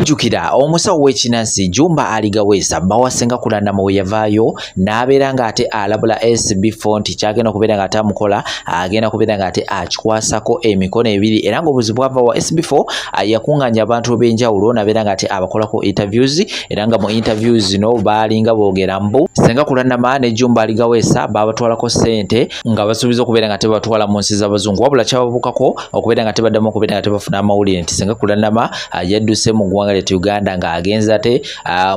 Mujjukira omusawo w'ekinansi Jumba Aligaweesa bba wa Ssenga Kulanama we yavaayo n'abeera ng'ate alabula SB4 nti kyagenda okubeera ng'ate amukola agenda kubeera ng'ate akikwasako emikono ebiri, era ng'obuzibu bwava wa SB4 yakunganya abantu ab'enjawulo n'abeera ng'ate abakolako interviews, era nga mu interviews zino baalinga boogera mbu Ssenga Kulanama ne Jumba Aligaweesa baabatwalako ssente nga basuubiza okubeera nga tebatwala mu nsi z'abazungu, wabula kyababukako okubeera nga tebaddamu okubeera nga tebafuna amawulire nti Ssenga Kulanama yadduse mu ggwanga lyattu Uganda ng'agenze ate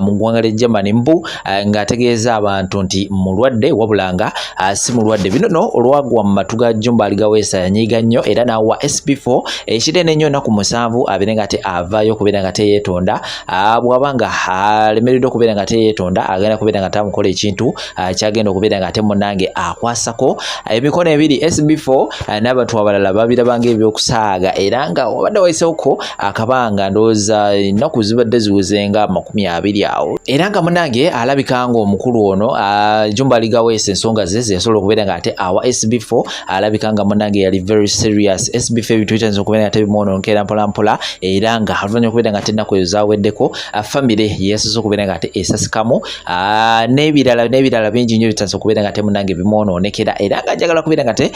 mu ggwanga lya Germany mbu ng'ategeeza abantu nti mulwadde wabula nga si mulwadde. Bino no olwagwa mu matu ga Jumba Aligaweesa yanyiiga nnyo era n'awa SB4 ekinene ennyo ennaku 7 abeere nga ate avaayo okubeera nga teyeetonda. Bw'aba nga alemereddwa okubeera nga teyeetonda agenda kubeera nga tamukola ekintu kyagenda okubeera nga ate munnange akwasako emikono ebiri. SB4 n'abantu abalala babirabanga ebyokusaaga, era nga wabadde wayisewoko akabanga, ndowooza ennaku zibadde ziweze nga 20 awo, era nga munnange alabika nga omukulu ono Jumba Aligaweesa ensonga ze zeyasobola okubeera nga ate awa SB4 alabika nga munnange yali very serious. SB4 ebintu bitandise okubeera nga tebimwononkera mpola mpola, era nga oluvannyuma okubeera nga ate ennaku ezo zaweddeko famire yeyasoose okubeera nga ate esasikamu n'ebirala n'ebirala bingi nnyo bitandise okubeera nga temunange bimwonoonekera. Era nga njagala kubeera nga te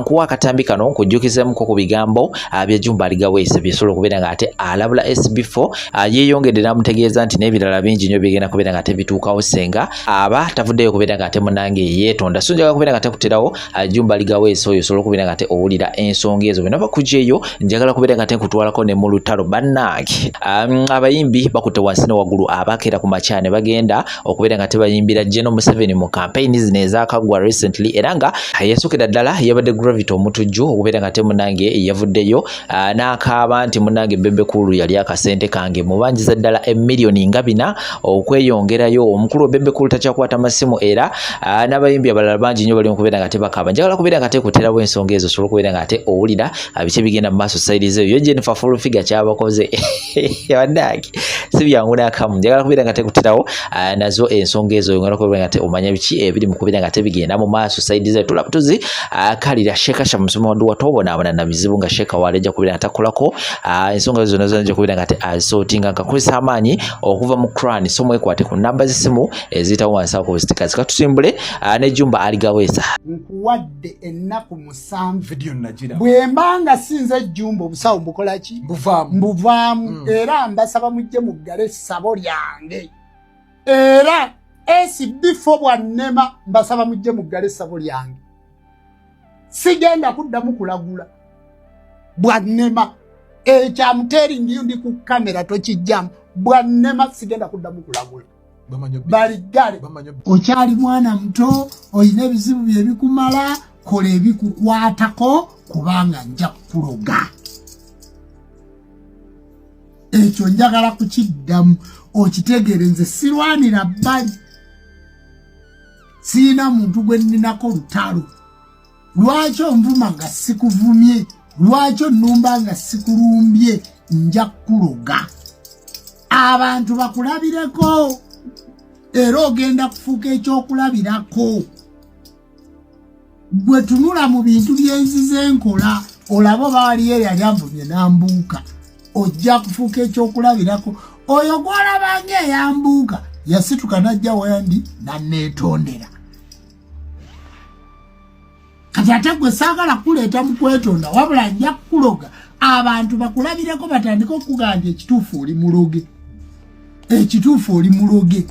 nkuwa akatambi kano nkujjukizeemuko ku bigambo bya Jumba Aligaweesa byesobola okubeera nga ate alabula SB4. Yeeyongedde n'amutegeeza nti n'ebirala bingi nnyo bigenda kubeera nga tebituukawo senga aba tavuddeyo kubeera nga ate munange yeetonda. So njagala kubeera nga tekuterawo Jumba Aligaweesa oyo osobola okubeera nga ate owulira ensonga ezo. Bwe nava kujja eyo njagala kubeera nga ate nkutwalako ne mu lutalo. Bannange, abayimbi bakutte wansi ne waggulu abakeera ku makya ne bagenda okubeera nga tebayimbira General Museveni mu campaign zino ezakaggwa recently, era nga yasookera ddala yabadde Gravity Omutujju okubeera nga te munange yavuddeyo n'akaaba nti munange Bebe Cool yali akasente kange mubanjiza ddala emiliyoni nga 4 okweyongerayo. Omukulu Bebe Cool takyakwata masimu, era n'abayimbi abalala bangi nnyo bali mu kubeera nga tebakaaba. Njagala kubeera nga tekuterawo ensonga ezo osobola okubeera nga ate owulira biki ebigenda mu maaso side zeeyo. Yo Jennifer Full Figure kyabakoze, bannange, si byangu n'akamu. Njagala kubeera nga tekuterawo nazo ensonga ezo, oyongera kubeera nga te omanya biki ebiri mu kubeera nga tebigenda mu maaso side zeeyo. Tulaba tuzi kalira Sheikh Shamusomo Waduwa tobonaabona na bizibu nga Sheikh waleja kubeera nga takolako ensonga ezo zonna zonna kubeera nga te azisootinga nga kozesa amaanyi okuva mu Quran. So mwekwate ku namba z'essimu eziyitawo wansi awo ku stickers. Katusimbule ne Jumba Aligaweesa. Nkuwadde ennaku 7. Video nagira. Bwe mba nga sinze Jjumba, obusawo mbukola ki? Buvaamu. Mbuvaamu. Era mbasaba mujje muggale essabo lyange. Era SB4 bwannema, mbasaba mujje muggale essabo lyange. Sigenda kuddamu kulagula bwannema. Ekyo amuteeringiyo, ndi ku kamera, tokijjamu. Bwannema sigenda kuddamu kulagula. Baliggale. Okyali mwana muto, olina ebizibu bye bikumala. Kola ebikukwatako kubanga nja kukuloga. Ekyo njagala kukiddamu okitegeere. Nze sirwanira bbali, siina muntu gwe nninako lutalo. Lwaki onvuma nga sikuvumye? Lwaki onnumba nga sikulumbye? Nja kukuloga, abantu bakulabireko, era ogenda kufuuka ekyokulabirako. Gwe tunula mu bintu byenzize nkola, olabe oba waliyo eyali anvumye nambuuka. Ojja kufuuka ekyokulabirako. Oyo gwolabanga eyambuuka yasituka najja wendi naneetondera. Kati ate gwe saagala kuleeta mu kwetonda, wabula nja kukuloga abantu bakulabireko, batandike okugamba nti ekituufu oli muloge, ekituufu oli muloge,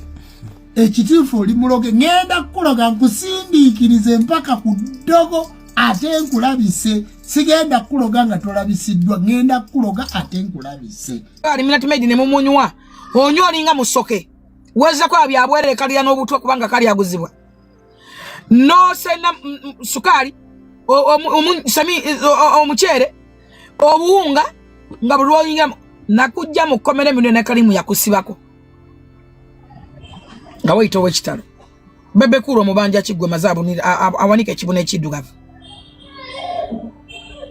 ekituufu oli muloge. Ŋŋenda kukuloga nkusindiikirize mpaka ku ddogo ate nkulabise. Sigenda kukuloga nga tolabisiddwa, ŋŋenda kukuloga ate nkulabise. Ali Minute Maid ne mumunywa, onywa olinga musoke wezako byabwerere kalya n'obutwa kubanga kali aguzibwa nosena sukaali, omuceere, obuwunga nga buli lwoyingira nakujja mu kkomera emirundi nekalimu yakusibako nga weyita owekitalo. Bebe Cool omubanja kiggwe maze awanika ekibuno ekiddugavu.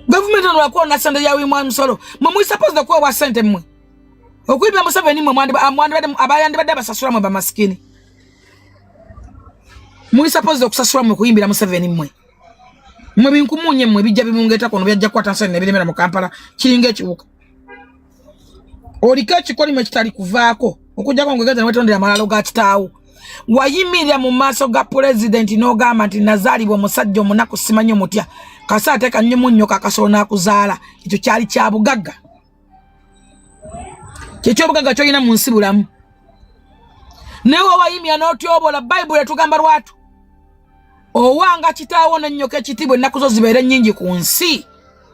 Gavumenti ono lwakuwona sente yawimwa musolo, mwe mwisapozde okuweebwa sente, mmwe okuyimba Museveni, mwe abayandibadde abasasula, mwe bamasikini muli supposed okusasula mwe kuyimbira Museveni. Mmwe mwe binkumunye mmwe bijja bibungeeta kuno, byajja kukwata nsene nebiremera mu Kampala kiringa ekiwuka. Oliko ekikolimo ekitali kuvaako okujjako ngwegeza newetondera amalalo ga kitaawo. Wayimirira mu maaso ga pulezidenti n'ogamba nti nazaalibwa omusajja omunaku simanyi omutya kasa ateeka nnyo mu nnyo kakasolo n'akuzaala. Ekyo kyali kya bugagga, kyekyobugagga kyolina mu nsi bulamu. Naye wewayimira n'otyobola bayibuli etugamba lwatu owanga kitaawo n'ennyoko ekitiibwa ennaku zo zibeere nnyingi ku nsi.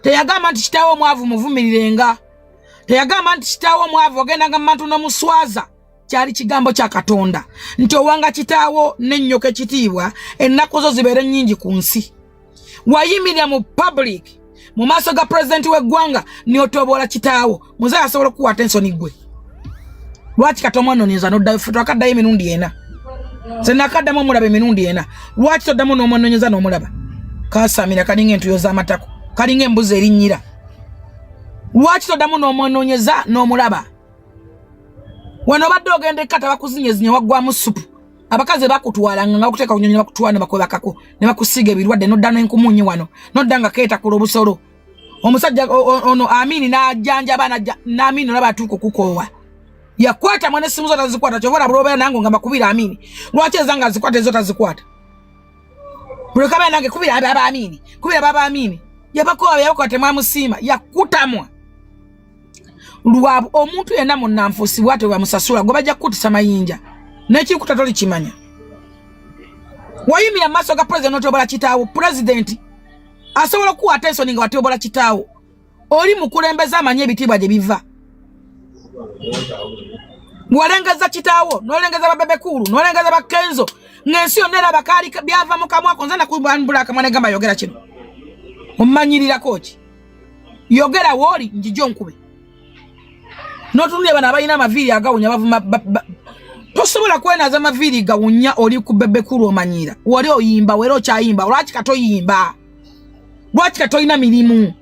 Teyagamba nti kitaawo omwavu muvumirirenga, teyagamba nti kitaawo omwavu ogendanga mu bantu n'omuswaza. Kyali kigambo kya Katonda nti owanga kitaawo n'ennyoko ekitiibwa ennaku zo zibeere nnyingi ku nsi. Wayimirira mu public mu maaso ga pulezidenti w'eggwanga n'otoboola kitaawo. Muzeeyi asobola okukukwata ensoni ggwe. Lwaki kati omwanoonyeza n'oddayo? Ffe twakaddayo emirundi ena, nze nakaddamu omulaba emirundi ena. Lwaki toddamu n'omwanoonyeza n'omulaba? Kasamira kalinga entuyo z'amatako, kalinga embuzi erinnyira. Lwaki toddamu n'omwanoonyeza n'omulaba? Wano obadde ogenda ekkata bakuzinyezinye waggwamu supu. Abakazi bakutwalanga nga bakuteeka ku nyonyi bakutwala ne bakwebakako ne bakusiiga ebirwadde n'odda n'enkumunyi wano n'odda nga keetakula obusolo. Omusajja ono Amini n'ajjanjaba n'Amini olaba atuuka okukoowa. Yakwata mwana essimu zo tazikwata, kyova olaba lw'obeera nange nga mbakubira Amini. Lwaki ezange azikwata ezo tazikwata? Buli kabeera nange kubira aba Amini, kubira baba Amini. Yabakoowa yabakola temwamusiima, yakutamwa. Lwabwe omuntu yenna munnanfuusi bw'atyo bamusasula gwe bajja kukutisa mayinja n'ekikuta tolikimanya. Wayimira mu maaso ga pulezidenti n'otyobola kitaawo. Pulezidenti asobola okukukwata ensoni nga watyobola kitaawo. Oli mukulembeze amanyi ebitiibwa gye biva. Walengeza kitaawo n'olengeza ba Bebe Cool n'olengeza ba Kenzo ng'ensi yonna eraba kaali byava mu kamwa ko. Nze nakubambula akamwa ne gamba yogera kino omumanyirirako ki? Yogera wooli njija onkube. N'otunulira bano abalina amaviiri agawunya bavuma tosobola kwenaaza maviiri gawunya oli ku Bebe Cool omanyiira. Wali oyimba wera okyayimba, lwaki katoyimba? Lwaki katoyina mirimu?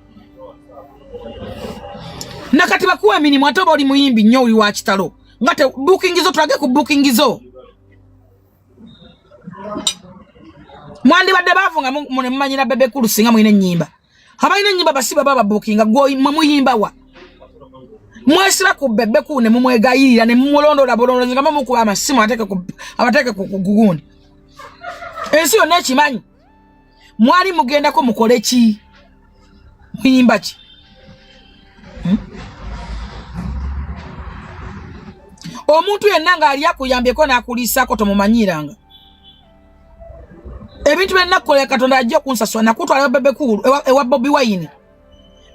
Nakati bakuwa emirimu ate oba oli muyimbi nnyo oli wa kitalo nga te booking zo tulage ku booking zo. Mwandibadde baavu nga mumanyira Bebe Cool singa mulina ennyimba. Abalina ennyimba basiba baba bookinga gwe mwe muyimba wa? Mwesiba ku Bebe Cool ne mumwegayirira ne mumulondola bulondozi nga mumukuba amasimu abateeke ku gugundi. Ensi yonna ekimanyi. Mwali mugendako mukole ki? Muyimba ki? Omuntu yenna ng'ali akuyambyeko n'akuliisaako tomumanyiiranga. Ebintu bye nnakukolera Katonda ajja okunsasula. Nakutwala Bebe Cool ewa Bobi Wine.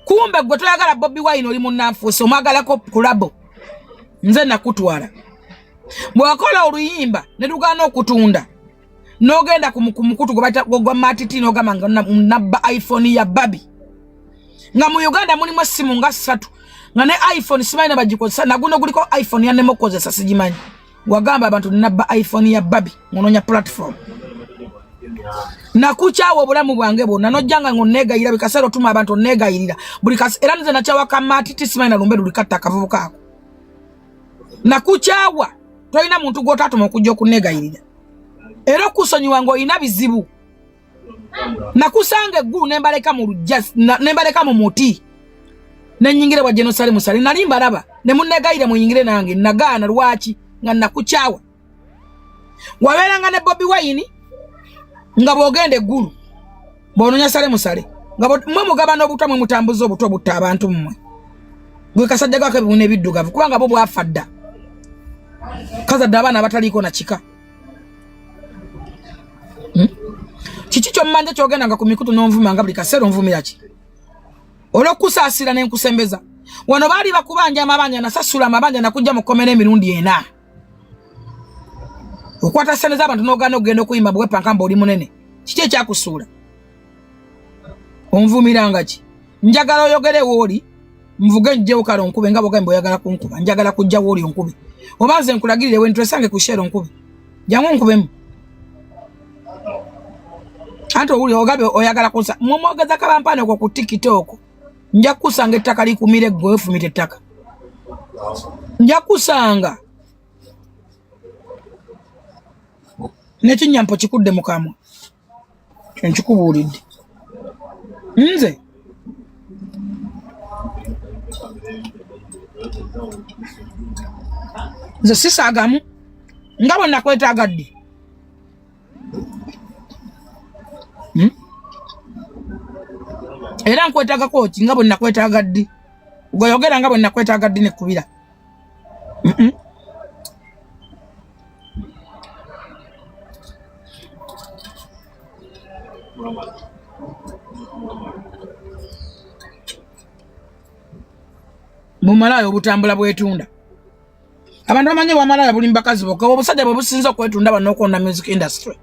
Kumbe gwe toyagala Bobi Wine oli munnanfuusi omwagalako kulabo. Nze nakutwala. Bw'okola oluyimba ne lugaana okutunda n'ogenda ku mukutu gwe bayita gwa Matiti n'ogamba nga nabba iPhone ya Babi. Nga mu Uganda mulimu essimu nga ssatu nga ne iPhone simanyi na bagikozesa na guno guliko iPhone yannema okukozesa sigimanyi. Wagamba abantu nabba iPhone ya Babi ng'onoonya platform. Nakukyawa obulamu bwange bwonna n'ojjanga ng'onneegayirira buli kaseera otuma abantu onneegayirira buli kaseera era nze nakyawa ka Matiti simanyi na lumbe lulikatta akavubuka ako. Nakukyawa tolina muntu gw'otaatuma okujja okunneegayirira era okusonyiwa ng'olina bizibu. Nakusanga eggulu ne mbaleka mu luggya ne mbaleka mu muti ne nnyingira bwa Jenosale Musale nali mbalaba ne munneegayirira muyingire nange nagaana. Lwaki? Nga nakukyawa. Wabeeranga ne Bobi Wine nga bw'ogenda eggulu bw'onoonya Sale Musale nga mwe mugabana obutwa mwe mutambuza obutwa obutta abantu mmwe. Gwe kasajja gako ebibuno ebiddugavu kubanga bo bwafa dda. Kazadde abaana abataliiko na kika. Kiki ky'ommanja ky'ogenda nga ku mikutu n'onvuma nga buli kaseera onvumira ki? Olw'okukusaasira ne nkusembeza. Wano baali bakubanja amabanja nasasula amabanja nakujja mu kkomera emirundi ena. Okwata ssente z'abantu n'ogaana okugenda okuyimba bwepanka mbu oli munene. Kiki ekyakusuula? Onvumiranga ki? Njagala oyogere wooli nvuge njjewo kale onkube nga bw'ogambye oyagala kunkuba. Njagala kujja wooli onkube. Oba nze nkulagirire we ntwesange ku Shell onkube. Jangu onkubemu. Anti owulira ogambye oyagala kunsa. Mwe mwogeza kabampane okwo ku TikTok. Nja kukusanga ettaka likumire ggwe wefumita ettaka. Nja kukusanga. N'ekinnyampo kikudde mu kamwa. Kyo nkikubuulidde. Nze. Nze sisaagamu nga bwe nakwetaaga ddi? Hmm? Era nkwetaagako ki nga bwe nakwetaaga ddi? Gwe yogera nga bwe nakwetaaga ddi nekubira. Bumalaaya obutambula bwetunda. Abantu bamanyi bwamalaaya buli mubakazi bokka, obusajja bwe businza okwetunda bano okwonda music industry.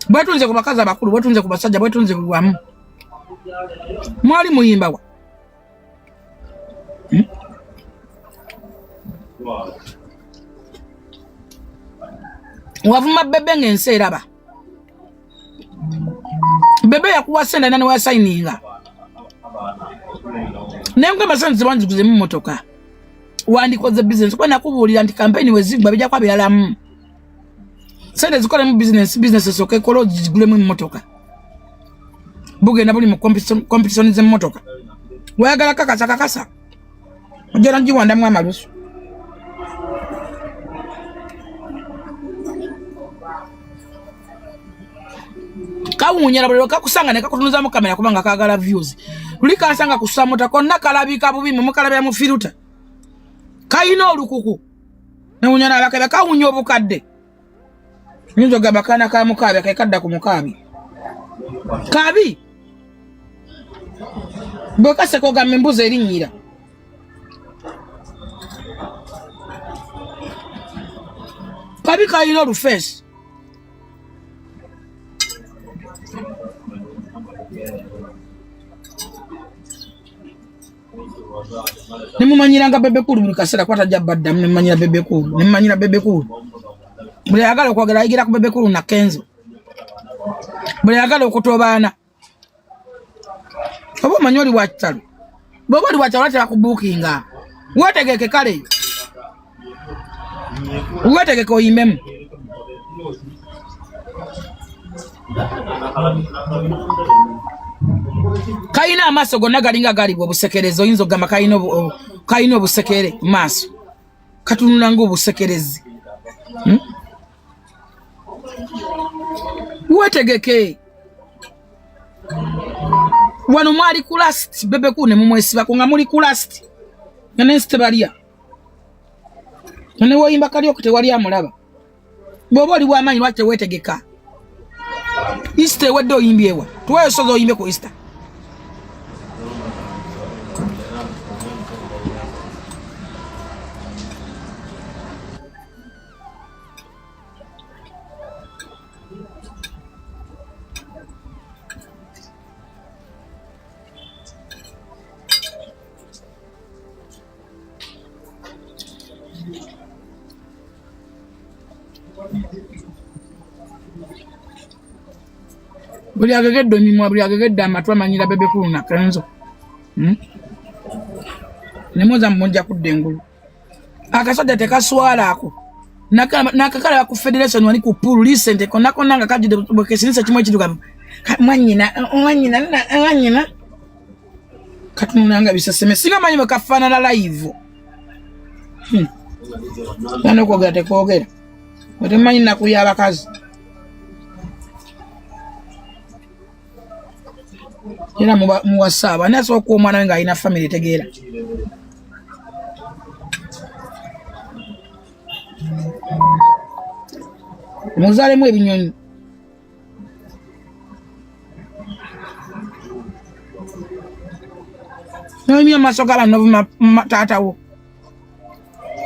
Bwetunze ku bakazi abakulu, bwetunze ku basajja, bwetunze buli wamu. Mwali muyimba wa? Hmm? Wavuma Bebe ng'ensi eraba. Bebe yakuwa sente nani wasayininga. Naye ngamba sente zibanziguzemu mmotoka. Wandikoze business kuba nakubuulira nti kampeyini we ziggwa bijja kuba biralamu. Sente zikolemu business, business esooka ekole ozigulemu emmotoka. Bugenda buli mu competition z'emmotoka. Wayagala kakasa kakasa. Ojja nagiwandamu amalusu. Kawunyala buli lwekakusanga ne kakutunuzamu kamera kubanga kaagala views. Luli kansanga ku Samuta konna kalabika bubi mwe mukalabira mu firuta. Kalina olukuku. Newunyala abakebe kawunya obukadde. Nyinza ogamba kaana ka mukaabi ke kadda ku mukaabi. Kabi. Bwe kaseka ogamba embuzi erinnyira. Kabi kalina olufeesi. Nemumanyiranga Bebe Cool buli kaseera kuba tajja baddamu. Nemumanyira Bebe Cool, nemumanyira Bebe Cool. Buli ayagala okwogera ayigira ku Bebe Cool na Kenzo. Buli ayagala okutobaana oba omanyi oli wa kitalo, bw'oba oli wa kitalo atera kubuukinga. Weetegeke kale, weetegeke oyimbemu. Kalina amaaso gonna galinga galibwa obusekerezi, oyinza okugamba kalina obusekere mu maaso, katunula ng'obusekerezi. Hmm? Weetegeke. Wano mwali ku last Bebe Cool ne mumwesibako nga muli ku last nga nensi tebalya, ne woyimba kalyoke tewali amulaba. Bw'oba oli w'amaanyi lwaki teweetegeka? Easter ewedde oyimbyewa? Tuweeyo soza oyimbe ku Easter. Buli agegedde emimwa, buli agegedde amatu amanyira Bebe Cool na Kenzo. Hmm? Nemuza mujja kudda engulu. Akasajja tekaswala ako. Nakakalaba ku federation wali ku pool recent konna konna nga kajjudde bwekesinisa kimu ekidugavu. Mwannyina, mwannyina, mwannyina. Katunulanga biseseme. Singa manyi bwe kafaanana live. Nano okwogera tekwogera. Bwe temumanyi nnaku y'abakazi. Era muwasa abo. Ani asobola okuwa omwana we ng'alina famire etegeera? Muzaalemu ebinyonyi. Noyimya amaaso g'abantu novuma taata wo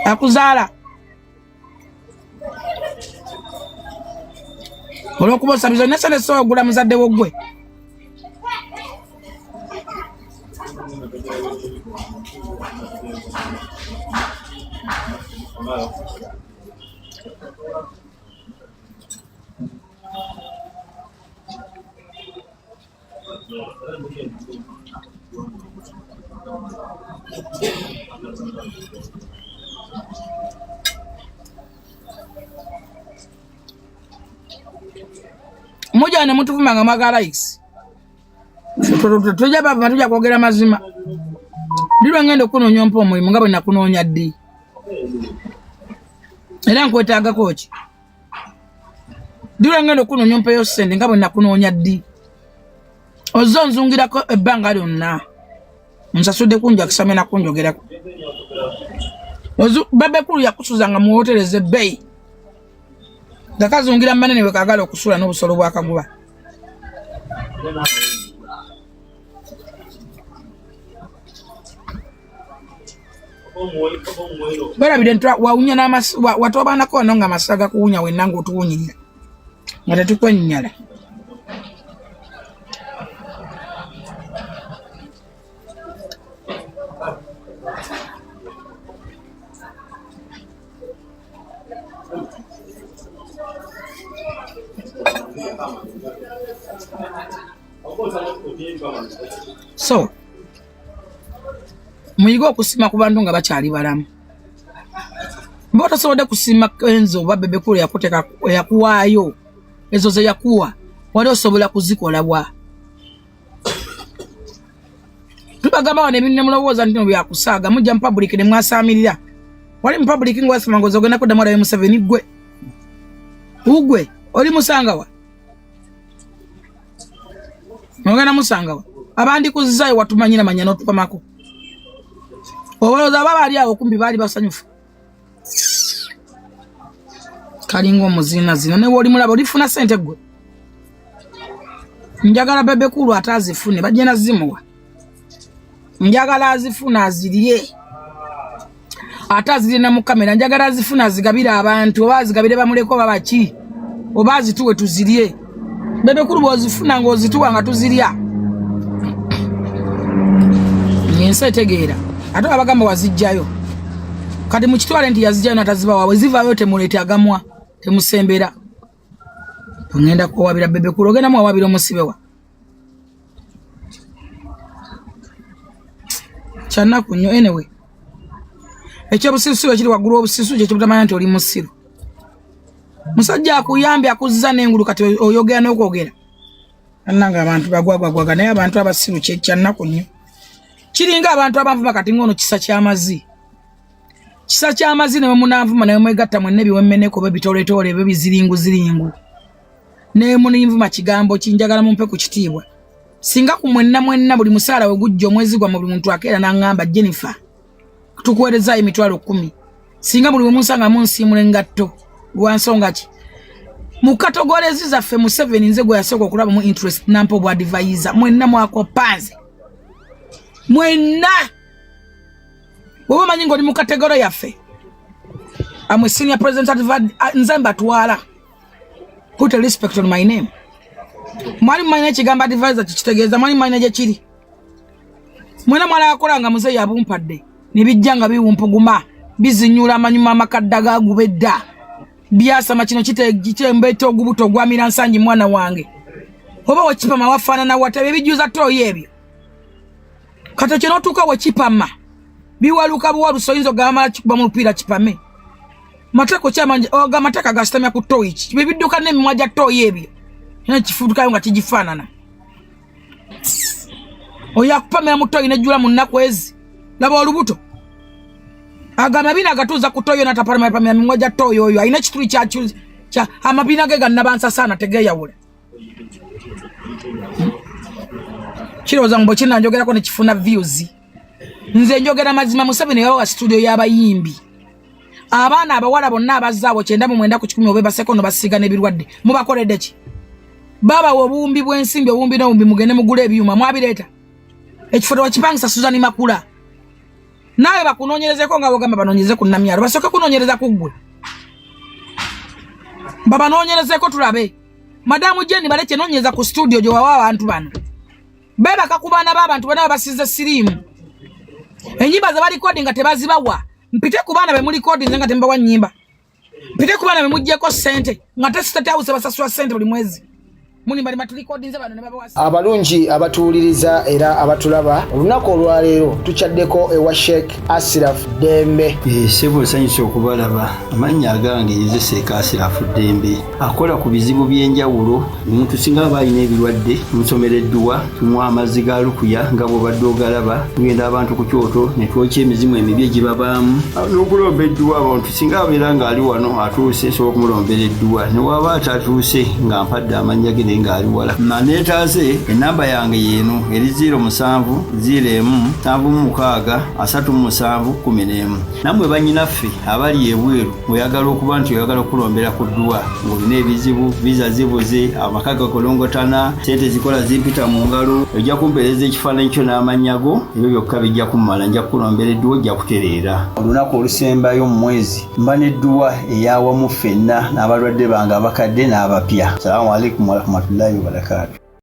akuzaala olw'okuba osabiza olina sente sobola ogula muzadde wo gwe. Mujja ne mutuvuma nga mwagala likes. Tujja bava tujja kwogera mazima. Ddi lwe ngenda okunoonya ompa omulimu nga bwe nakunoonya ddi? Era nkwetaagako ki? Ddi lwe ngenda okunoonya ompeyo ssente nga bwe nakunoonya ddi? Ozze onzungirako ebbanga lyonna. Nsasudde kunjakisa mena kunjogerako. Babekulu yakusuzanga mu wooteeri ez'ebbeeyi. Nga kazungira mu manene bwe kaagala okusula n'obusolo bwakaguba. Balabire nti wawunya watobanako wano nga amasa gakuwunya wenna ng'otuwunyirira nga tetukwennyala. So muyige okusima ku bantu nga bakyali balamu. Mba tosobodde kusiima Kenzo oba Bebe Cool yakuteka yakuwaayo ezo ze yakuwa wali osobola kuzikola bwa tubagamba wano ebintu nemulowooza nti no byakusaaga mujja mu public ne mwasaamirira wali mu public nga wasoma ngozi ogenda kuddamu olabe Museveni gwe ugwe oli musangawa ogenda musangawa abandi kuzzayo watumanyira manya n'otupamako olowooza aba baali awo kumpi baali basanyufu kalinga omuzinazina ne woli mulaba olifuna sente gwe njagala Bebe Cool ate azifune bajja nazimuwa njagala azifune azirye ate azirye ne mu kamera njagala azifune azigabire abantu oba azigabire bamuleko oba baki oba azituwe tuzirye Bebe Cool bw'ozifuna ng'ozituwa nga tuzirya ensi etegeera ate abagamba wazijjayo kati mukitwale nti yazijjayo nataziba waabwe zivaayo temuleete agamwa temusembera ogenda kuwabira Bebe Cool ogenda muwawabira omusibe wa kyanaku nnyo anyway ekyobusirusiru ekiri waggulu w'obusirusiru kyekibutamanya nti oli musiru musajja akuyambye akuzza n'engulu kati oyogera n'okwogera annanga abantu bagwagwagwaga naye abantu abasiru kyannaku nnyo kiringa abantu abanvuma kati ng'ono kisa ky'amazi kisa ky'amazi ne bwemunanvuma naye mwegatta mwenna ebiwemmeneko oba ebitooletoole oba ebiziringuziringu naye muninvuma kigambo kinjagala mumpe ku kitiibwa singa ku mwenna mwenna buli musaala we gujja omwezi gwammwe buli muntu akeera n'aŋŋamba Jennifer tukuweerezaayo emitwalo 10 singa buli wemunsanga munsiimula engatto lwa nsonga ki mu katogolezi zaffe Museveni nze gwe yasooka okulaba mu interest nampa obwa advisor mwenna mwakopanze mwenna bwoba omanyi ng'oli mu kategoro yaffe amwe senior president nze mbatwala put a respect on my name mwali mumanyi ekigambo advisor kikitegeeza mwali mumanyi gye kiri mwena mwalakola nga muzeeyi abumpadde ne bijja nga biwumpuguma bizinyula amanyuma amakadde agaguba edda byasama kino kitembeeta ogubuto ogwamira nsangi mwana wange oba wekipama wafaanana wata ebijjuza tooyi ebyo kati ekyo n'otuuka wekipama biwaluka buwalusi oyinza ogamba mala kikuba mu lupiira kipame matako kyamanje oga mataka gasitamya ku toyi bibidduka n'emimwa gya toyi ebyo era kifuutukayo nga kigifaanana oyo akupamira mu toyi nejjula mu nnaku ezi laba olubuto ago amabina agatuuza ku toyi natapamira mimwa gya toyi oyo alina ekituli kya amabina ge gannabansasaana tegeyawula kirowooza mbu kinanjogerako nekifuna views nze njogera mazima Museveni yabawa studio y'abayimbi abaana abawala bonna abazzaawo 99 ku 100 oba baseko no basiiga n'ebirwadde mubakoledde ki babawa obuwumbi bw'ensimbi obuwumbi n'obuwumbi mugende mugule ebyuma mwabireeta ekifo tewakipangisa Suzani Makula naawe bakunoonyerezeko nga bogamba banoonyereze ku Namyalo basooke kunoonyereza ku ggwe babanoonyerezeko tulabe madamu Jeni baleke noonyereza ku studio gye wawa abantu bano bebaka ku baana b'abantu bana basize siriimu ennyimba ze balikodi nga tebazibawa mpite ku baana be mulikodi nze nga tembawa nnyimba mpite ku baana be muggyeko ssente nga te state house basasula ssente buli mwezi. Mulimbalima tulikodinze bano ne babawa. Abalungi abatuwuliriza era abatulaba, olunaku olwaleero tukyaddeko ewa Sheikh Asiraf Ddembe. Ssebo, nsanyuse okubalaba. Amannya agange nze Seeka Asirafu Ddembe, akola ku bizibu by'enjawulo. Omuntu singa aba alina ebirwadde, tumusomera edduwa, tumuwa amazzi ga lukuya nga bw'obadde ogalaba. Tugenda abantu ku kyoto ne twokya emizimu emibi egibabaamu n'okulomba edduwa. Abantu singa abeera ng'ali wano atuuse, nsobola okumulombera edduwa, ne waba atatuuse nga mpadde amannya ge naye ng'ali wala naneetaase. Enamba yange yeeno eri 07 01 76 37 11. Nammwe bannyinaffe abali ebweru, oyagala okuba nti oyagala okulombera ku dduwa ng'olina ebizibu, visa zibuze, amaka gakolongotana, sente zikola zimpita mu ngalo, ojja kumpeereza ekifaananyi kyo n'amannya go, ebyo byokka bijja kummala, nja kukulombera edduwa, ojja kutereera. Olunaku olusembayo mu mwezi mba n'edduwa eyawamu ffenna n'abalwadde bange abakadde n'abapya. Salaamu alaikum warahmatullahi wabarakaatu.